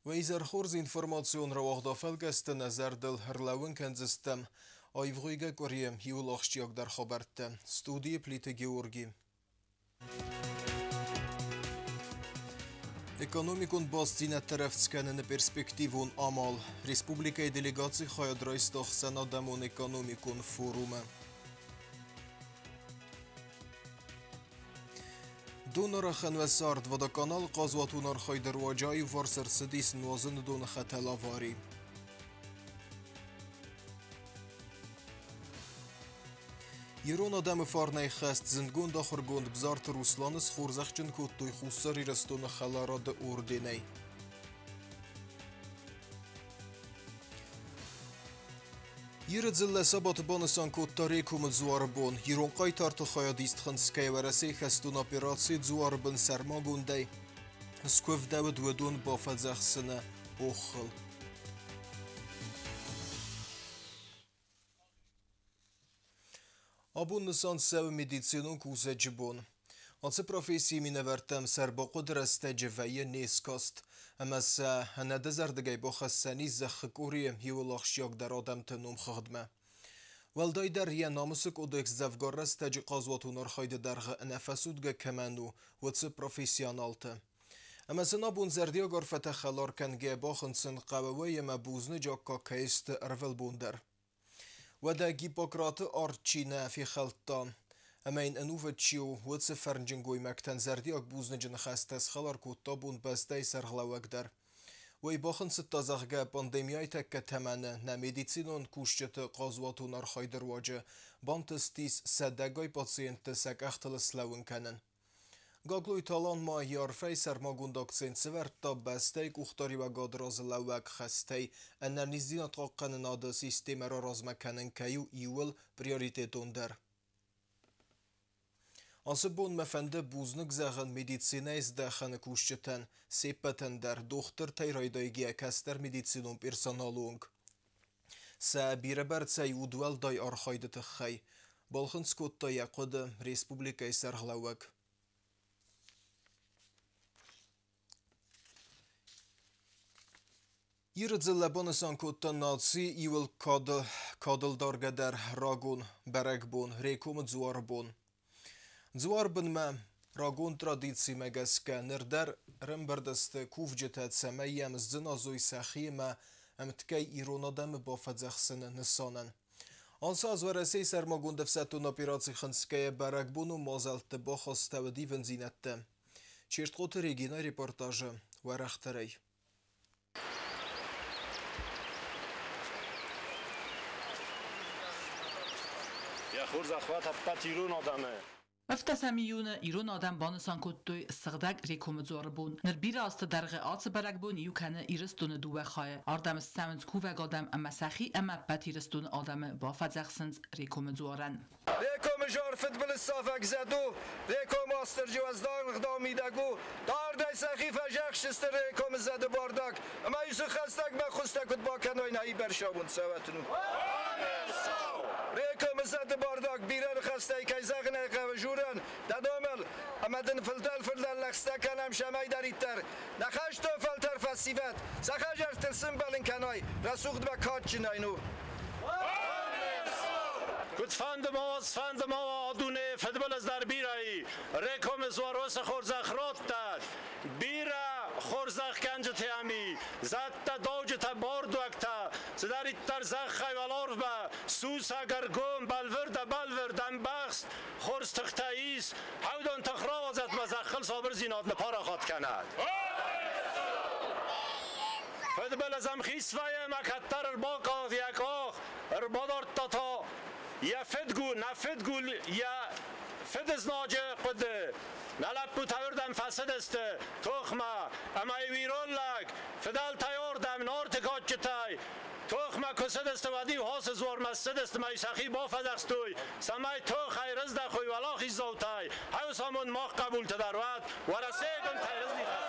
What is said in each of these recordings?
Уӕ изӕр хорз информацион рауагъды афӕлгӕсты нӕ зӕрдыл ӕрлӕууын кӕндзыстӕм аивгъуыйгӕ къуырийы иууыл ахсджиагдӕр хабӕрттӕ. Студийы Плиты Георги. Экономикон бастдзинӕдтӕ рӕвдз кӕныны перспективон амал. Республикӕйы делегаци хайад райста ӕхсӕнадӕмон экономикон форумы. Донарӕхӕн уӕ цард водоканалы хъазуатон архайды руаджы аиуварс ӕрцыдис нуазыны доны хӕтӕл авари. Ирон адӕмы фарнӕй хӕст зындгонд ахуыргонд Бзарты Русланы схорзӕхджын кодтой Хуссар Ирыстоны хӕларады орденӕй. Иры дзыллӕ сабаты банысан кодта Рекомы дзуары бон. Ирон хъайтарты хайадист хынцгӕйӕ Уӕрӕсейы хӕстон операцийы дзуары бын сӕрмагондӕй скуывдӕуыд уыдон бафӕдзӕхсыны оххыл. Абон нысан цӕуы медицинон кусӕджы бон. Ацы профессийы минӕвӕрттӕм сӕрбахъуыды рӕстӕджы вӕййы не скаст, ӕмӕ сӕ ӕнӕдызӕрдыгӕй бахӕссӕн ис зӕххы къорийы иуыл ахсджиагдӕр адӕмты номхыгъдмӕ. Уӕлдайдӕр йӕ намысы кодекс дзӕвгар рӕстӕджы хъазуатон архайды дӕргъы ӕнӕфӕцудгӕ кӕмӕн у, уыцы профессионалты. Ӕмӕ сын абон зӕрдиаг арфӕтӕ хӕлар кӕнгӕ бахынцын хъӕуы уый ӕмӕ бузныджы аккаг кӕй сты ӕрвылбон дӕр. Уӕдӕ Гиппократы ард чи нӕ фехӕлдта ӕмӕ йын ӕнувыд чи у, уыцы фӕрнджын гоймӕгтӕн зӕрдиаг бузныджы ныхӕстӕ схӕлар кодта бон бӕстӕйы сӕргълӕууӕг дӕр. Уый бахынцыдта, зӕгъгӕ, пандемияйы тӕккӕ тӕмӕны нӕ медицинон кусджыты хъазуатон архайды руаджы бантыстис сӕдӕгай пациентты сӕ къӕхтыл слӕууын кӕнын. Гаглойты Алан ма йӕ арфӕйы сӕрмагонд акцент сӕвӕрдта бӕстӕйы къухдариуӕгады разылӕууӕг хӕстӕй ӕнӕниздзинад хъахъхъӕнынады системӕ раразмӕ кӕнын кӕй у иууыл приоритетондӕр. Ацы бон мӕ фӕнды бузныг зӕгъын медицинӕйы здӕхӕны кусджытӕн, се ппӕтӕн дӕр, дохтыртӕй райдайгӕйӕ кӕстӕр медицинон персоналы онг. Сӕ бирӕбӕрцӕй удуӕлдай архайды тыххӕй балхынцъ кодта йӕ хъуыды республикӕйы сӕргълӕууӕг. Иры дзыллӕ банысан кодта наци иуыл кадылдаргӕдӕр рагон бӕрӕгбон Рекомы дзуары бон. Дзуар бынмӕ рагон традицимӕ гӕсгӕ ныр дӕр ӕрӕмбырд сты кувджытӕ, цӕмӕй йӕм сдзыназой сӕхимӕ ӕмткӕй ирон адӕмы бафӕдзӕхсыны нысанӕн. Ацы аз Уӕрӕсейы сӕрмагонд ӕфсӕддон операци хынцгӕйӕ бӕрӕгбонон мадзӕлтты бахастӕуыд ивындзинӕдтӕ. Чертхъоты Регина репортажы уӕрӕхдӕрӕй. Йӕ хорзӕх уӕд ӕппӕт ирон адӕмы! Ӕвддӕсӕм июны ирон адӕм банысан кодтой Сыгъдӕг Рекомы дзуары бон. Ныр бирӕ азты дӕргъы ацы бӕрӕгбон иу кӕны Ирыстоны дыууӕ хайы. Ардӕм ссӕуынц кувӕг адӕм ӕмӕ сӕхи ӕмӕ ӕппӕт Ирыстоны адӕмы бафӕдзӕхсынц Рекомы дзуарӕн. Рекомы зар фыдбылызсафӕг зӕд у, Рекомы Астырджи уӕздан ӕгъдау мидӕг у, дардӕй сӕхи фӕзӕхсысты Рекомы зӕды бардак, ӕмӕ исы хӕстӕгмӕ хуызтӕ куыд бакӕной нӕ ибӕрсауын цӕуӕтын у. Рекомы зӕды бардак бирӕ ныхӕстӕй кӕй зӕгъын ӕй хъӕуы журӕн, дӕ номыл, ӕмӕ дын фылдӕр-фылдӕр лӕгъстӕ кӕнӕм сӕмӕйдӕриддӕр, нӕ хӕстон фӕлтӕр фӕсивӕд сӕ хӕдзӕрттыл сымбӕлын кӕной, рӕсугъдмӕ кадджынӕй ну. Куыдфӕнды ма уа, цыфӕнды ма уа, а дуне фыдбылыз дӕр бирӕ и. Рекомы дзуаросы хорзӕх радта. Бирӕ хорзӕхгӕнджытӕ ам и. Зӕдтӕ, дауджытӕ, бардуӕгтӕ, цыдӕриддӕр зӕххӕй уӕларвмӕ, сусӕг, ӕргом, бӕлвырд, ӕбӕлвырд, ӕмбӕхст хорз тыхтӕ ис. Хӕудон тых рауадзӕд мӕ зӕххыл сабырдзинад ныппарахат кӕнӕд. Фыдбылыз ӕмхиц вӕййы ӕмӕ кӕддӕр ӕрбакалд йӕ къах, ӕрбадардта та йӕ фыдгул, нӕ фыдгул йӕ фыдызнаджы хъуыды. Нӕ лӕппутӕ уырдӕм фӕцыдысты тохмӕ, ӕмӕ-иу ирон лӕг фыдӕлтӕй ардӕм Нарты кадджытӕй тохмӕ куы цыдысты, уӕд-иу ацы дзуармӕ ссыдысты ӕмӕ-иу сӕхи бафӕдзӕхстой, цӕмӕй тохӕй рыздӕхой уӕлахиздзаутӕй. Хӕусамон мах хъӕбултӕ дӕр уӕд Уӕрӕсейы къуымтӕй рыздихӕт.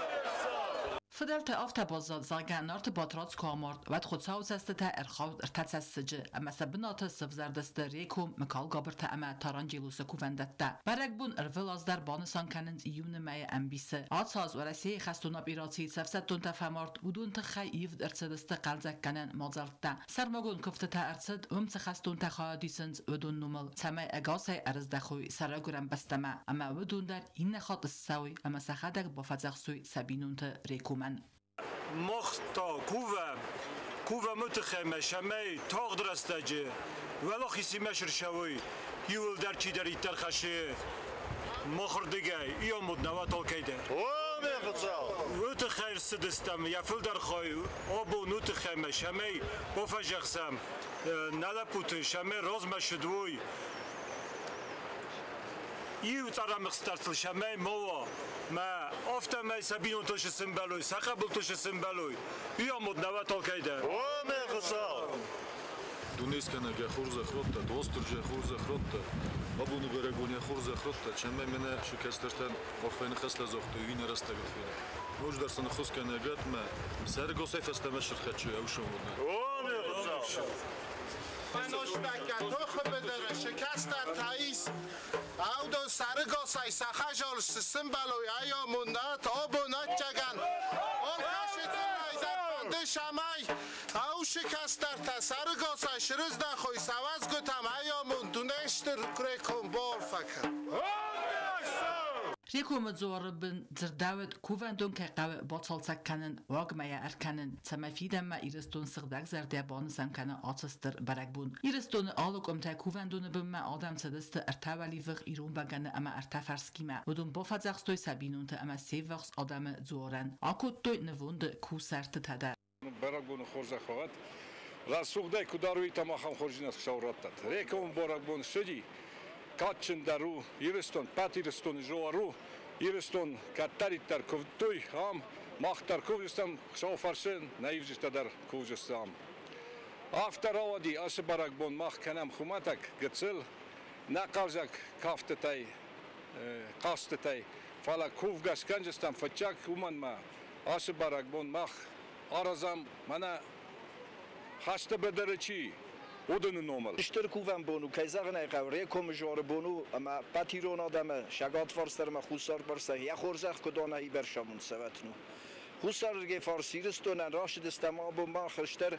Фыдӕлтӕй афтӕ баззад, зӕгъгӕ, Нарты Батрадз куы амард, уӕд Хуыцауы цӕстытӕ ӕрхауд ӕртӕ цӕссыджы, ӕмӕ сӕ бынаты сӕвзӕрдысты Реком, Мыкалгабыртӕ ӕмӕ Таранджелосы кувӕндӕттӕ. Бӕрӕгбон ӕрвылаз дӕр банысан кӕнынц июны мӕйы ӕмбисы. Ацы аз Уӕрӕсейы хӕстон операцийы цы ӕфсӕддонтӕ фӕмард, уыдон тыххӕй ивд ӕрцыдысты хъӕлдзӕггӕнӕн мадзӕлттӕ. Сӕрмагонд куывдтытӕ ӕрцыд, уым цы хӕстонтӕ хайад исынц, уыдон номыл, цӕмӕй ӕгасӕй ӕрыздӕхой сӕ райгуырӕн бӕстӕмӕ, ӕмӕ уыдон дӕр иннӕ хатт ссӕуой ӕмӕ сӕхӕдӕг бафӕдзӕхсой сӕ бинонты Рекомӕн. Мах та кувӕм, кувӕм уый тыххӕй ӕмӕ цӕмӕй тагъд рӕстӕджы уӕлахизимӕ сырсӕуой, иууылдӕр чидӕриддӕр хӕссы махырдыгӕй, иамуд нӕуӕд алкӕйдӕр. Уый тыххӕй рцыдыстӕм йӕ фылдӕр хай абон уый тыххӕй ӕмӕ цӕмӕй бафӕдзӕхсӕм нӕ лӕппуты, цӕмӕй размӕ цыд уой, иу цъӕрӕмыхстӕртыл цӕмӕй ма уа, мӕ афтӕмӕй сӕ бинонтыл цы сӕмбӕлой, сӕ хъӕбултыл цы сӕмбӕлой, уый амонд нӕуӕд алкӕйдӕр. О, мӕ Хуыцау! Дунескӕнӕг йӕ хорзӕх радтӕд, Уастырджи йӕ хорзӕх радтӕд, абоны бӕрӕгбон йӕ хорзӕх радтӕд, цӕмӕй мӕнӕ сӕ кӕстӕртӕн арфӕйы ныхӕстӕ загътой, уый нӕ рӕстӕгыл фенӕм. Ноджыдӕр сын ӕххуыс кӕнӕгӕт мӕ сӕрыгасӕй фӕстӕмӕ сырхӕччы ӕвсон уыд. О, мӕ Хуыцау! Шекаста таис аудон сарыгосай сахажол сымбалой айомуннат обонатчаган шамай аушикастарта сарыгосай шрыздахой савазгутам айомун дунештыр крекон борфака. Рекомы дзуары бын дзырдӕуыд, кувӕндон кӕй хъӕуы бацалцӕг кӕнын, уагмӕ йӕ ӕркӕнын, цӕмӕй фидӕнмӕ Ирыстон сыгъдӕг зӕрдӕ банысан кӕна ацы стыр бӕрӕгбон. Ирыстоны алы къуымтӕй кувӕндоны бынмӕ адӕм цыдысты ӕртӕ уӕливых ирон бӕгӕны ӕмӕ ӕртӕ фӕрскимӕ. Уыдон бафӕдзӕхстой сӕ бинонты ӕмӕ се ввахс адӕмы дзуарӕн. Акодтой нывонды кусӕртытӕ дӕр. Бӕрӕгбоны хорзӕх уӕд. Рӕсугъдӕй куыд арвитӕм, ахӕм хорздзинад Хуыцау раттӕд. Рекомы бӕрӕгбон ссыди, кадджындӕр у Ирыстон, пӕт Ирыстоны зоар у. Ирыстон кӕддӕриддӕр куывдтой ам, мах дӕр кувджыстӕм, Хуыцауы фӕрцы нӕ ивджытӕ дӕр кувджысты ам. Афтӕ рауади ацы бӕрӕгбон мах кӕнӕм хуымӕтӕг гыццыл, нӕ хъӕлдзӕг кӕфтытӕй, хъазтытӕй, фӕлӕ кувгӕ скӕнджыстӕм фыццаг, уымӕн ма ацы бӕрӕгбон мах аразӕм мӕнӕ хӕсты быдыры чи, уыдоны номыл. Стыр кувӕн бон у, кӕй зӕгъын ӕй хъӕуы, Рекомы зоары бон у, ӕмӕ ӕппӕт ирон адӕмы сӕгатварс дӕр ӕмӕ хуссарварс дӕр йӕ хорзӕх куыд уа, нӕ ибӕрсамонд цӕвӕтын у. Хуссарырдыгӕй фарс Ирыстонӕн рацыдыстӕм абон мах стыр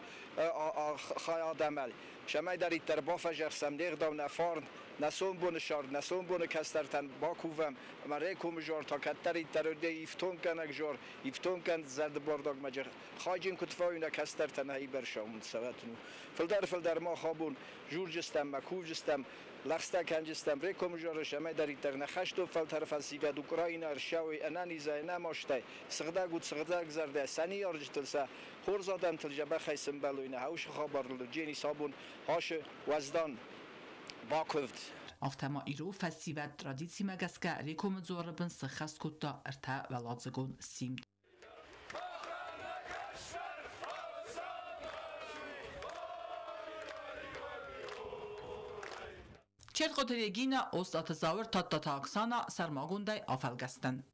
хай адӕмӕй. Цӕмӕйдӕриддӕр бафӕзӕхсӕм не гъдау, нӕ фарн, нӕ сомбоны сӕрд, нӕ сомбоны кӕстӕртӕн бакувӕм, ӕмӕ Рекомы зоар та кӕддӕриддӕр уыди ифтонггӕнӕг зоар, ифтонггӕнд зӕрдыбардагмӕ хайджын куыд фӕуой нӕ кӕстӕртӕ, нӕ ибӕрсамонд цӕвӕтын у. Фылдӕр-фылдӕр мах абон журджыстӕм мӕ кувджыстӕм, лӕгъстӕ кӕнджыстӕм Рекомы зоары, цӕмӕйдӕриддӕр нӕ хӕстон фӕлтӕры фӕсивӕд Украинӕ ӕрсӕуой ӕнӕнизӕй, ӕнӕмастӕй, сыгъдӕг уд, сыгъдӕг зӕрдӕ, сӕ ныййарджытыл, сӕ хорз адӕмтыл дзӕбӕхӕй сымбӕлой, нӕ хъӕусы хабарыл Дженис абон ашы уӕздан бакуывд. Афтӕ ма ирон фӕсивӕд традицимӕ гӕсгӕ Рекомы дзуары бын сыххӕст кодта ӕртӕуӕладзыгон симд. Четхъоты Регина, Остъаты Зауыр, Тадтаты Оксана сӕрмагондӕй афӕлгӕстӕн.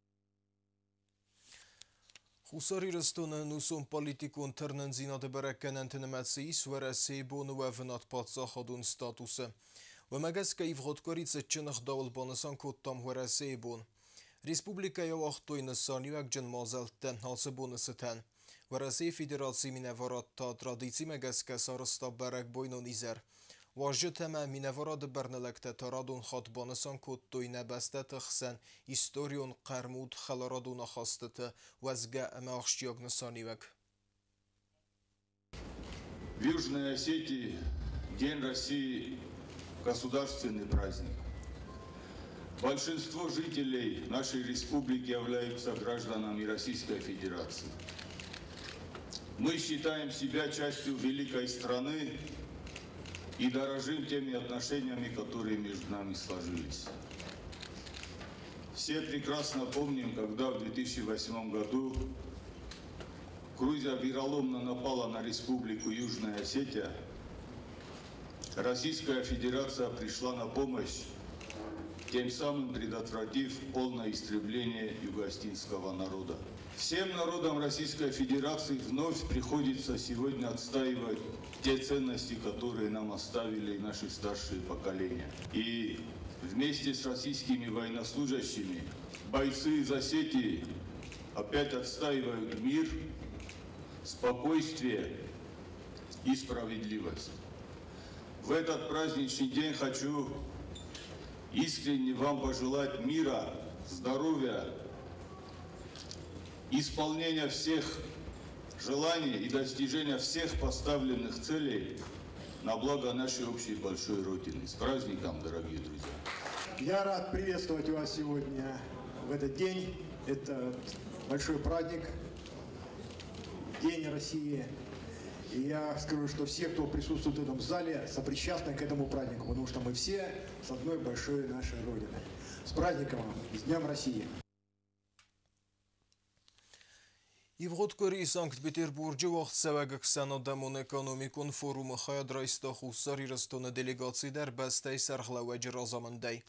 Хуссар Ирыстоны ӕнусон политикон тырнындзинады бӕрӕггӕнӕнты нымӕцы ис Уӕрӕсейы боны уӕвынад паддзахадон статусы. Уымӕ гӕсгӕ ивгъуыд къуыри цытджын ӕгъдауыл банысан кодтам Уӕрӕсейы бон. Республикӕйы ауагътой нысаниуӕгджын мадзӕлттӕ ацы боны цытӕн. Уӕрӕсейы Федерацийы минӕварад та традицимӕ гӕсгӕ сарӕзта бӕрӕгбойнон изӕр. Уазджытӕ ӕмӕ минӕварады бӕрнылӕгтӕ та радон хатт банысан кодтой нӕ бӕстӕты хсӕн историон хъӕрмуд хӕларадон ахастыты уӕзгӕ ӕмӕ ахсджиаг нысаниуӕг. В Южной Осетии День России – государственный праздник. Большинство жителей нашей республики являются гражданами Российской Федерации. Мы считаем себя частью великой страны и дорожим теми отношениями, которые между нами сложились. Все прекрасно помним, когда в 2008 году Грузия вероломно напала на республику Южная Осетия, Российская Федерация пришла на помощь, тем самым предотвратив полное истребление юго-осетинского народа. Всем народам Российской Федерации вновь приходится сегодня отстаивать те ценности, которые нам оставили наши старшие поколения. И вместе с российскими военнослужащими бойцы из Осетии опять отстаивают мир, спокойствие и справедливость. В этот праздничный день хочу искренне вам пожелать мира, здоровья, исполнения всех желаний и достижения всех поставленных целей на благо нашей общей большой Родины. С праздником, дорогие друзья! Я рад приветствовать вас сегодня в этот день. Это большой праздник, День России. И я скажу, что все, кто присутствует в этом зале, сопричастны к этому празднику, потому что мы все с одной большой нашей Родины. С праздником, с Днем России! Ивгъуыд къуырийы Санкт-Петербурджы уагъдцӕуӕг ӕхсӕнадӕмон экономикон форумы хайад райста Хуссар Ирыстоны делегаци дӕр бӕстӕйы сӕргълӕууӕджы разамындӕй.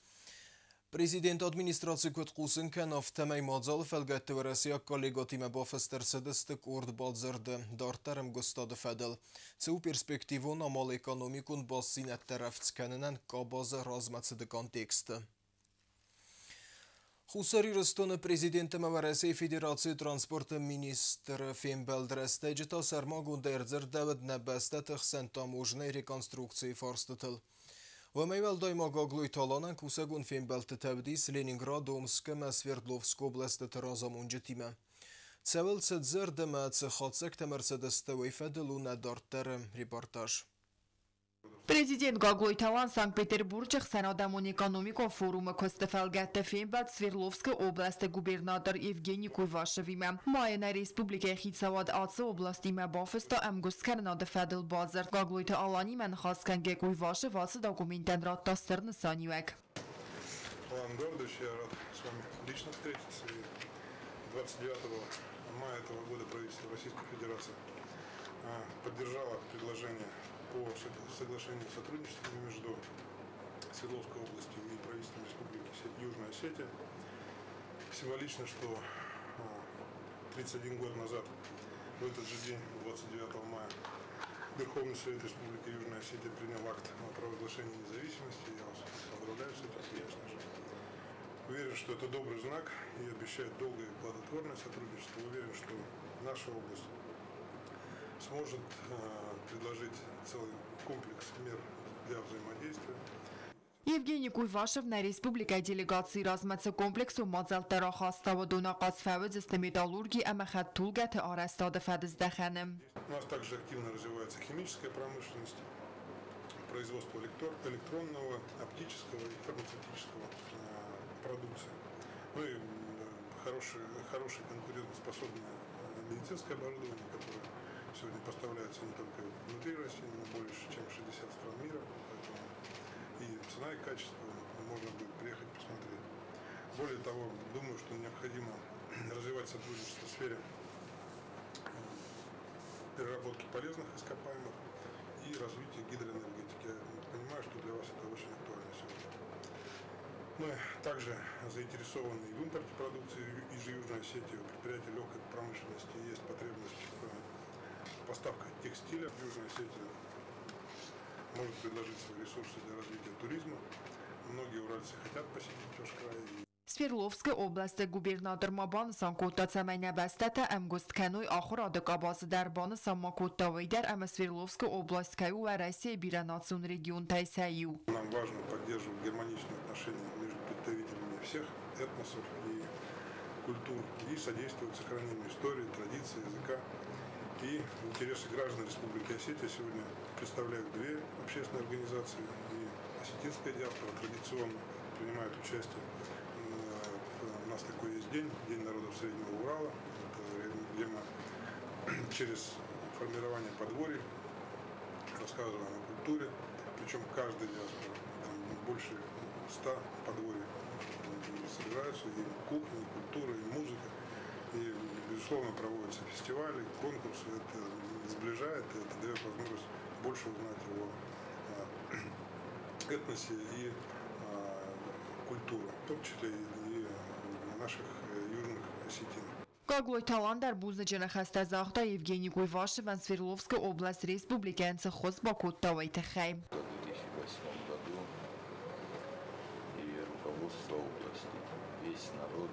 Президенты администраци куыд хъусын кӕны, афтӕмӕй мадзалы фӕлгӕтты уӕрӕсейаг коллегатимӕ бафыст ӕрцыдысты къорд бадзырды дарддӕр ӕмгуыстады фӕдыл. Цы у перспективон амал экономикон бастдзинӕдтӕ рӕвдз кӕнынӕн къабазы размӕцыды контексты. Хуссар Ирыстоны президент ӕмӕ Уӕрӕсейы Федерацийы транспорты министры фембӕлды рӕстӕджы та сӕрмагондӕй ӕрдзырдӕуыд нӕ бӕстӕты хсӕн таможнӕйы реконструкцийы фарстытыл. Уымӕй уӕлдай ма Гаглойты Аланӕн кусӕгон фембӕлдтытӕ уыдис Ленинград, Омск ӕмӕ Свердловскы облӕстыты разамонджытимӕ. Цӕуыл цыд дзырд ӕмӕ цы хатдзӕгтӕм ӕрцыдысты, уый фӕдыл у нӕ дарддӕры репортаж. Президент Гаглойты Алан Санкт-Петербурджы ӕхсӕнадӕмон экономикон форумы куысты фӕлгӕтты фембӕлд Свердловскы областы губернатор Евгений Куйвашевимӕ. Майы нӕ республикӕйы хицауад ацы областимӕ бафыста ӕмгуысткӕнынады фӕдыл бадзырд. Гаглойты Аланимӕ ныхас кӕнгӕ Куйвашев ацы документӕн радта стыр нысаниуӕг. Алан Эдуардович, я рад с вами лично встретиться. И 29 мая этого года правительство Российской Федерации поддержало предложение по соглашению о сотрудничестве между Свердловской областью и правительством Республики Южная Осетия. Символично, что 31 год назад, в этот же день, 29 мая, Верховный Совет Республики Южная Осетия принял акт о провозглашении независимости. Я вас поздравляю с этим, конечно же. Уверен, что это добрый знак и обещает долгое и плодотворное сотрудничество. Уверен, что наша область сможет предложить целый комплекс мер для взаимодействия. Евгений Куйвашев нӕ республикӕйы делегацийы размӕ цы комплексон мадзӕлттӕ рахаста, уыдон ахъаз фӕуыдзысты металлурги ӕмӕ хӕдтулгӕты арӕзтады фӕдыздӕхӕны. У нас также активно развивается химическая промышленность, производство электронного, оптического и фармацевтического продукции. Ну и хорошее конкурентоспособное медицинское оборудование, которое сегодня поставляется не только внутри России, но больше, чем 60 стран мира. Поэтому и цена, и качество можно будет приехать посмотреть. Более того, думаю, что необходимо развивать сотрудничество в сфере переработки полезных ископаемых и развития гидроэнергетики. Я понимаю, что для вас это очень актуально сегодня. Мы также заинтересованы и в импорте продукции из Южной Осетии. У предприятий легкой промышленности есть потребность в поставках текстиля. Южная Осетия может предложить свои ресурсы для развития туризма. Многие уральцы хотят посетить ваш край. Свердловскы областы губернатор ма банысан кодта, цӕмӕй нӕ бӕстӕтӕ ӕмгуыст кӕной ахуырады къабазы дӕр. Банысан ма кодта уый дӕр, ӕмӕ Свердловскы область кӕй у Уӕрӕсейы бирӕнацион регионтӕй сӕ иу. Нам важно поддерживать гармоничные отношения между представителями всех этносов и культур и содействовать сохранению истории, традиций, языка. И интересы граждан Республики Осетия сегодня представляют две общественные организации. И осетинская диаспора традиционно принимает участие. У нас такой есть день, День народов Среднего Урала, это, где мы через формирование подворий рассказываем о культуре. Причем каждая диаспора, там больше 100 подворий собираются, и кухня, и культура, и музыка. И, безусловно, проводятся фестивали, конкурсы. Это сближает, это дает возможность больше узнать о этносе и культуре, в том числе и наших южных осетин. Гаглойты Алан дӕр бузныджы ныхӕстӕ загъта Евгений Куйвашевӕн, Свердловскы область республикӕйӕн цы ххуыс бакодта, уый тыххӕй. В 2008 году и руководство области, весь народ,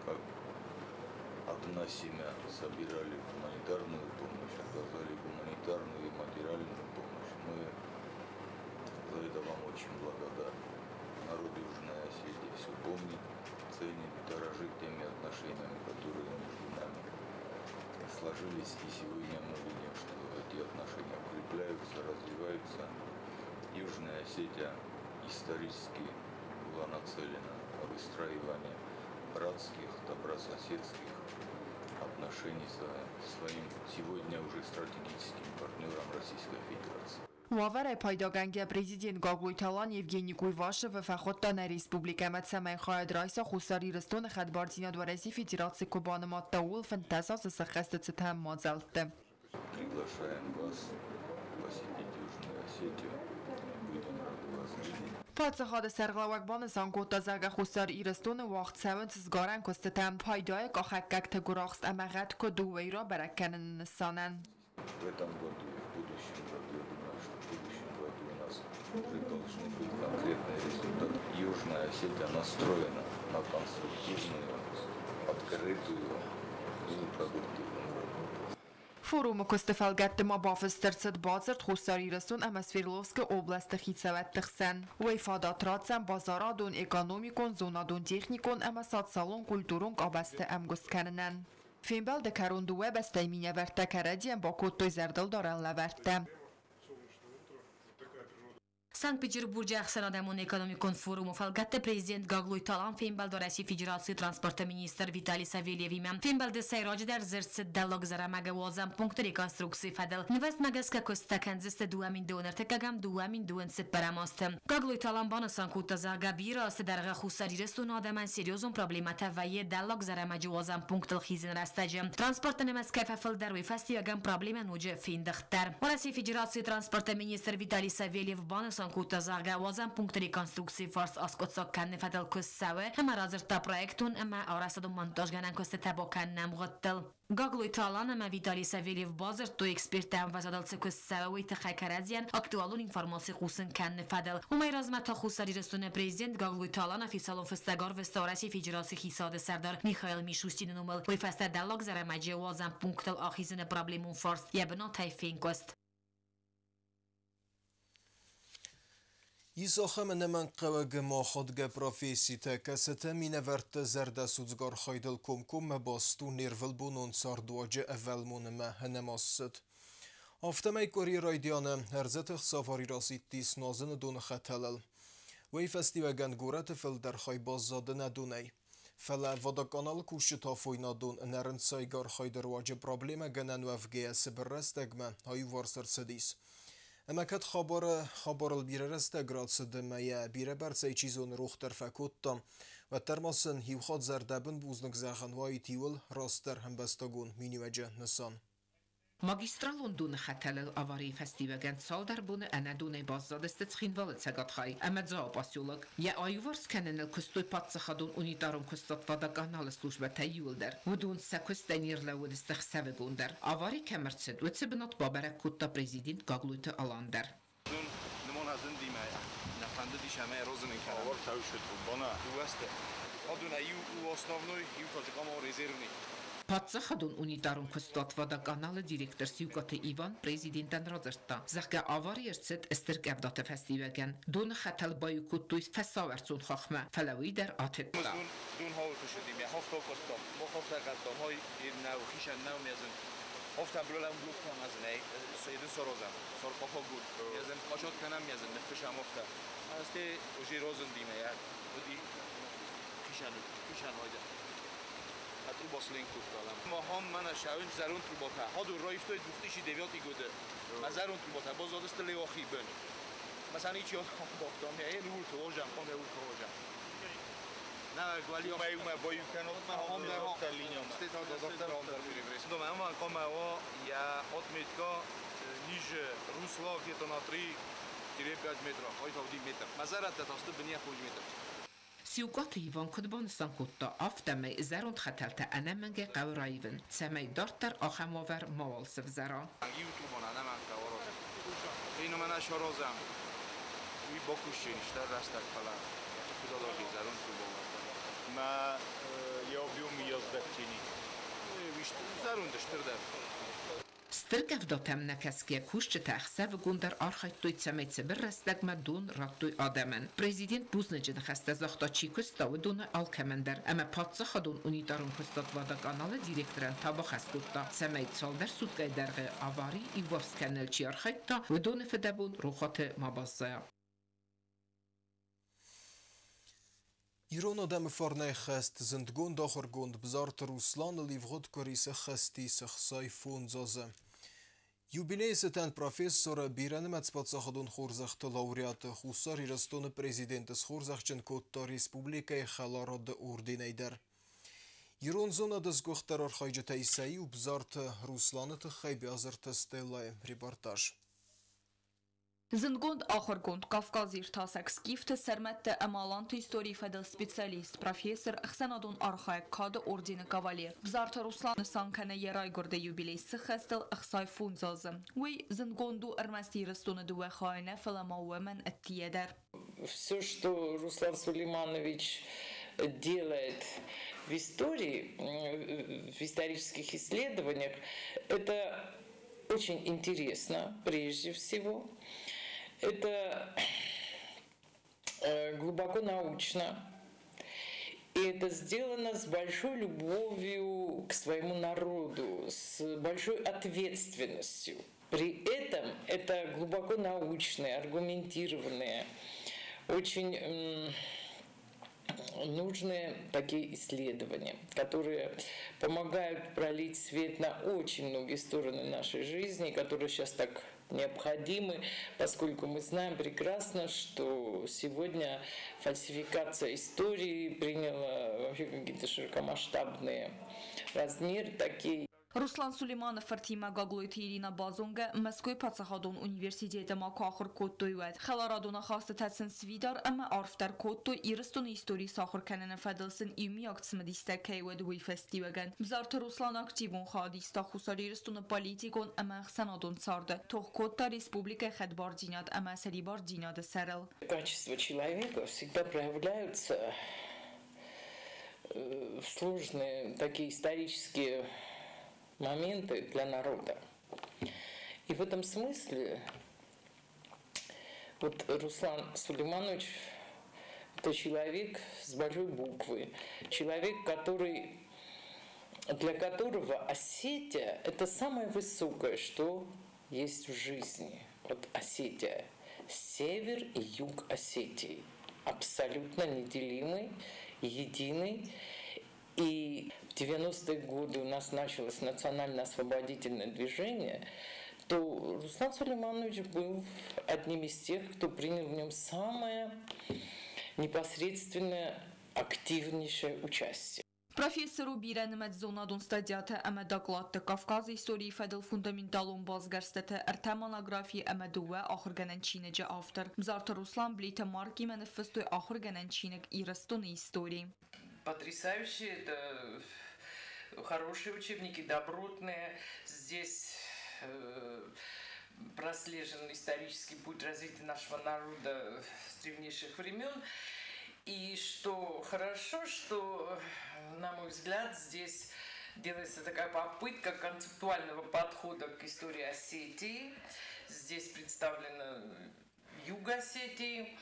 как одна семья, собирали гуманитарную помощь, оказали гуманитарную и материальную помощь. Мы за это вам очень благодарны. Народ Южной Осетии все помнит, ценит, дорожит теми отношениями, которые между нами сложились. И сегодня мы видим, что эти отношения укрепляются, развиваются. Южная Осетия исторически была нацелена на выстраивание братских, добрососедских отношений со своим сегодня уже стратегическим партнером Российской Федерации. Уавӕрӕй пайдагӕнгӕ президент Гаглойты Алан Евгений Куйвашевы фӕхуыдта нӕ республикӕмӕ, цӕмӕй хайад райса Хуссар Ирыстоны хӕдбардзинад Уӕрӕсейы Федераци куы банымадта, ууыл 15 азы сӕххӕсты цытӕн мадзӕлтты. Приглашаем вас посетить Южную Осетию. Будем рады вас видеть. Паддзахады сӕргълӕууӕг банысан кодта, зӕгъгӕ, Хуссар Ирыстоны уагъд цӕуынц сгарӕн куыстытӕ, пайдайы къахӕггӕгты гуырахст ӕмӕ гъӕд куыд у, уый рабӕрӕг кӕныны нысанӕн. В этом году и в будущем году, я думаю, что в будущем году у нас уже должны быть конкретные результаты. Южная Осетия настроена на конструктивную, открытую и продуктивную работу. Форумы куысты фӕлгӕтты ма бафыст ӕрцыд бадзырд Хуссар Ирыстон ӕмӕ Свердловскы областы хицӕуӕдты хсӕн. Уый фадат ратдзӕн базарадон, экономикон, зонадон-техникон ӕмӕ социалон-культурон къабӕзты ӕмгуыст кӕнынӕн. Фембӕлды кӕрон дыууӕ бӕстӕйы минӕвӕрттӕ кӕрӕдзийӕн бакодтой зӕрдылдарӕн лӕвӕрттӕ. Санкт-Петербурджы ӕхсӕнадӕмон экономикон форумы фӕлгӕтты президент Гаглойты Алан фембӕлд Уӕрӕсейы Федерацийы транспорты министр Виталий Савельевимӕ. Фембӕлды сӕйраджыдӕр дзырд цыд Дӕллаг Зӕрӕмӕгы уадзӕн пункты реконструкцийы фӕдыл. Нывӕзтмӕ гӕсгӕ куыстытӕ кӕндзысты 2021-2024 азты. Гаглойты Алан банысан кодта, зӕгъгӕ, бирӕ азты дӕргъы Хуссар Ирыстоны адӕмӕн серьезон проблемӕтӕ вӕййы Дӕллаг Зӕрӕмӕджы уадзӕн пунктыл хизыны рӕстӕджы. Транспорты нымӕц кӕй фӕфылдӕр, уый фӕстиуӕгӕн проблемӕ ноджы фендыгъддӕр. Уӕрӕсейы Федерацийы транспорты министр Виталий Савельев банысан кодта, зӕгъгӕ, уадзӕн пункты реконструкцийы фарст аскъуыддзаг кӕныны фӕдыл куыст цӕуы, ӕмӕ радзырдта проектон ӕмӕ арӕзтадон-монтажгӕнӕн куыстытӕ бакӕныны ӕмгъуыдтыл. Гаглойты Алан ӕмӕ Виталий Савельев бадзырдтой эксперттӕ ӕмвӕзадыл цы куыст цӕуы, уый тыххӕй кӕрӕдзийӕн актуалон информаци хъусын кӕныны фӕдыл. Уымӕй размӕ та Хуссар Ирыстоны президент Гаглойты Алан официалон фыстӕг арвыста Уӕрӕсейы Федерацийы хицауады сӕрдар Михаил Мишустины номыл. Уый фӕстӕ Дӕллаг Зӕрӕмӕджы уадзӕн пунктыл ахизыны проблемон фарст йӕ бынатӕй фенкъуыст. Ис ахӕм ӕнӕмӕнгхъӕуӕг ӕмӕ ахадгӕ професситӕ, кӕцытӕ минӕвӕртты зӕрдӕсудзгӕ архайдыл комкоммӕ баст у не рвылбонон цардуаджы ӕвӕлмон ӕмӕ ӕнӕмастцыд. Афтӕмӕй къуыри райдианы ӕрдзӕты ӕхсӕвӕри расидтис нуазыны доны хӕтӕлыл. Уый фӕстиуӕгӕн горӕты фылдӕр хай баззад ӕнӕдонӕй. Фӕлӕ водоканалы кусджыты афойнадон ӕнӕрынцайгӕ архайды руаджы проблемӕ гӕнӕн уӕвгӕйӕ цыбыр рӕстӕгмӕ аиуварс ӕрцыдис. Ӕмӕ кӕд хабарыл бирӕ рӕстӕг рацыд ӕмӕ йӕ бирӕбӕрцӕй чи зоны рох дӕр фӕкодта, уӕддӕр ма сын иу хатт зӕрдӕбын бузныг зӕгъӕн уаид иуыл растдӕр ӕмбӕстагон миниуӕджы нысан. Магистралон доны хӕтӕлыл аварийы фӕстиуӕгӕн цалдӕр боны ӕнӕ донӕй баззадысты Цхинвалы цӕгатхай ӕмӕ Дзауы поселок. Йӕ аиуварс кӕныныл куыстой паддзахадон унитарон куыстуат Водоканалы службӕтӕ иууылдӕр. Уыдон сӕ куыстӕй не рлӕууыдысты ӕхсӕвыгон дӕр. Авари кӕм ӕрцыд, уыцы бынат бабӕрӕг кодта президент Гаглойты Алан дӕр. Паддзахадон унитарон куыстуат Водоканалы директор Сиукъаты Иван президентӕн радзырдта, зӕгъгӕ, авари ӕрцыд стыр къӕвдаты фӕстиуӕгӕн. Доны хӕтӕл баиу кодтой фӕсауӕрцон хахмӕ, фӕлӕ уый дӕр атыдта. Сиукъаты Иван куыд банысан кодта, афтӕмӕй зӕронд хӕтӕлтӕ ӕнӕмӕнгӕй хъӕуы раивын, цӕмӕй дарддӕр ахӕм уавӕр мауал сывзӕра. YouTube-он ӕнӕмӕнг хъӕуы аразын. Гъеныр мӕнӕ саразӕм, уый бакусдзӕнис дӕр рӕстӕг, фӕлӕ куыд адаргъ зӕронд трубӕ. Мӕ йӕ объем уыйас дӕттини. Зӕронд стырдӕр. Стыр къӕвдатӕм нӕкӕсгӕйӕ кусджытӕ ӕхсӕвыгон дӕр архайдтой, цӕмӕй цыбыр рӕстӕгмӕ дон радтой адӕмӕн. Президент бузныджы ныхӕстӕ загъта, чи куыста, уыдоны алкӕмӕн дӕр ӕмӕ паддзахадон унитарон куыстуат Водоканал-ы директорӕн та бахӕс кодта, цӕмӕй цалдӕр суткӕйы дӕргъы авари иуварс кӕныныл чи архайдта, уыдоны фыдӕбон рохуаты ма баззайа. Ирон адӕмы фарнӕй хӕст зындгонд ахуыргонд Бзарты Русланыл ивгъуыд къуыри сӕххӕст ис 65 азы. Юбилейы цытӕн профессоры бирӕнымӕц паддзахадон хорзӕхты лауреаты Хуссар Ирыстоны президенты схорзӕхджын кодта республикӕйы хӕларады орденӕй дӕр. Ирон зонады сгуыхтдӕр архайджытӕй сӕ иу Бзарты Русланы тыххӕй Биазырты Стеллайы репортаж. Зындгонд ахуыргонд, кавказиртасӕг, скифты, сӕрмӕтты ӕмӕ аланты историйы фӕдыл специалист, профессор, ӕхсӕнадон архайӕг, кады ордены кавалер Бзарты Руслан нысан кӕны йӕ райгуырды юбилей сыххӕстыл 65 азы. Уый зындгонд у ӕрмӕст Ирыстоны дыууӕ хайы нӕ, фӕлӕ ма уымӕн ӕддийӕ дӕр. Все, что Руслан Сулейманович делает в истории, в исторических исследованиях, это очень интересно прежде всего. Это глубоко научно. И это сделано с большой любовью к своему народу, с большой ответственностью. При этом это глубоко научные, аргументированные, очень нужные такие исследования, которые помогают пролить свет на очень многие стороны нашей жизни, которые сейчас так необходимы, поскольку мы знаем прекрасно, что сегодня фальсификация истории приняла вообще какие-то широкомасштабные размеры такие. Руслан Сулейманы фыртимӕ Гаглойты Ирина базонгӕ Мӕскуыйы паддзахадон университеты ма куы ахуыр кодтой, уӕд. Хӕларадон ахастытӕ сын сфидар ӕмӕ арфдӕр кодтой Ирыстоны истори сахуыр кӕныны фӕдыл сын иумиаг цымыдистӕ кӕй уыд, уый фӕстиуӕгӕн. Бзарты Руслан активон хайад иста Хуссар Ирыстоны политикон ӕмӕ ӕхсӕнадон царды, тох кодта республикӕйы хӕдбардзинад ӕмӕ сӕрибардзинады сӕрыл. Качества человека всегда проявляются в сложные такие исторические моменты для народа. И в этом смысле вот Руслан Сулейманович – это человек с большой буквы, человек, который, для которого Осетия – это самое высокое, что есть в жизни. Вот Осетия, север и юг Осетии абсолютно неделимый, единый. И в 90-е годы у нас началось национально-освободительное движение, то Руслан Сулейманович был одним из тех, кто принял в нем самое непосредственное, активнейшее участие. Профессор у бирӕнымӕц зонадон статьятӕ ӕмӕ докладты Кавказы историйы фӕдыл фундаменталон басгӕрстыты ӕртӕ монографийы ӕмӕ дыууӕ ахуыргӕнӕн чиныджы автор. Бзарты Руслан Плиты Маркимӕ ныффыстой ахуыргӕнӕн чиныг Ирыстоны истори. Потрясающие, это хорошие учебники, добротные. Здесь прослежен исторический путь развития нашего народа с древнейших времен. И что хорошо, что, на мой взгляд, здесь делается такая попытка концептуального подхода к истории Осетии. Здесь представлена юг Осетии.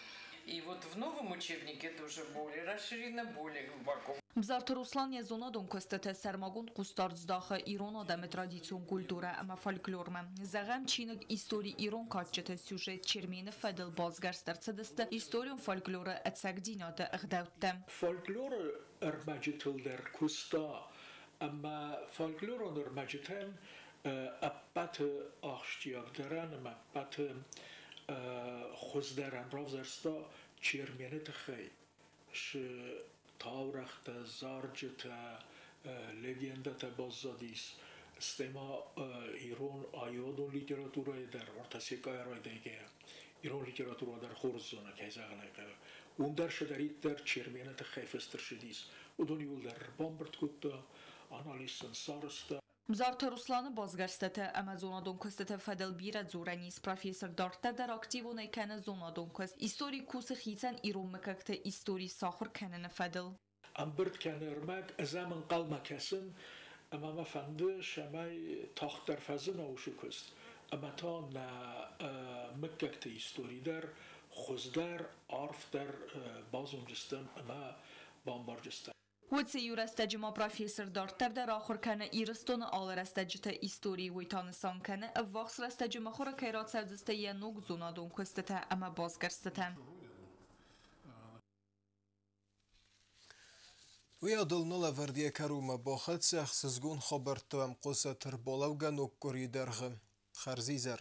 И вот в новом учебнике это уже более расширено, более глубоко. Бзарты Руслан йӕ зонадон куыстыты сӕрмагонд хъусдард здахы ирон адӕмы традицион культурӕ ӕмӕ фольклормӕ. Зӕгъӕм, чиныг Истори ирон кадджыты сюжет Чермены фӕдыл басгӕрст ӕрцыдысты историон фольклоры ӕцӕгдзинады ӕгъдӕуттӕ. Фольклоры ӕрмӕджытыл дӕр куыста ӕмӕ фольклорон ӕрмӕджытӕн ӕппӕты ахсджиагдӕрӕн ӕмӕ ӕппӕты хуыздӕрӕн равзӕрста Чермены тыххӕй цы таурӕгътӕ, зарджытӕ, легендӕтӕ баззадис, стӕй ма ирон аивадон литературӕйы дӕр, уӕртӕ Секъайӕ райдайгӕйӕ, ирон литературӕ дӕр хорз зоны, кӕй зӕгъын ӕй хъӕуы. Уым дӕр цыдӕриддӕр Чермены тыххӕй фыст ӕрцыдис, уыдон иууылдӕр ӕрбамбырд кодта, анализ сын сарӕзта. Бзарты Русланы басгӕрстытӕ ӕмӕ зонадон куыстыты фӕдыл бирӕ дзурӕн ис. Профессор дарддӕр дӕр активонӕй кӕны зонадон куыст. Историк кусы хицӕн ирон мыггӕгты истори сахуыр кӕныны фӕдыл. Ӕмбырд кӕны ӕрмӕг, ӕз ӕм ӕнхъӕлмӕ кӕсын, ӕмӕ мӕ фӕнды, цӕмӕй тагъддӕр фӕзына уыцы куыст, ӕмӕ та нӕ мыггӕгты истори дӕр хуыздӕр, арфдӕр базондзыстӕм ӕмӕ бамбардзыстӕм. Уыцы иу рӕстӕджы ма профессор дарддӕр дӕр ахуыр кӕны Ирыстоны алы рӕстӕджыты истори. Уый та нысан кӕны, ӕввахс рӕстӕджы мыхуыры кӕй рацӕудзысты йӕ ног зонадон куыстытӕ ӕмӕ басгӕрстытӕ. Уый адыл ныл ӕвӕрд йӕ кӕронмӕ бахӕццӕ ӕхсызгон хабӕрттӕм хъуысы ӕрбалӕугӕ ног къуырийы дӕргъы. Хӕрзизӕр.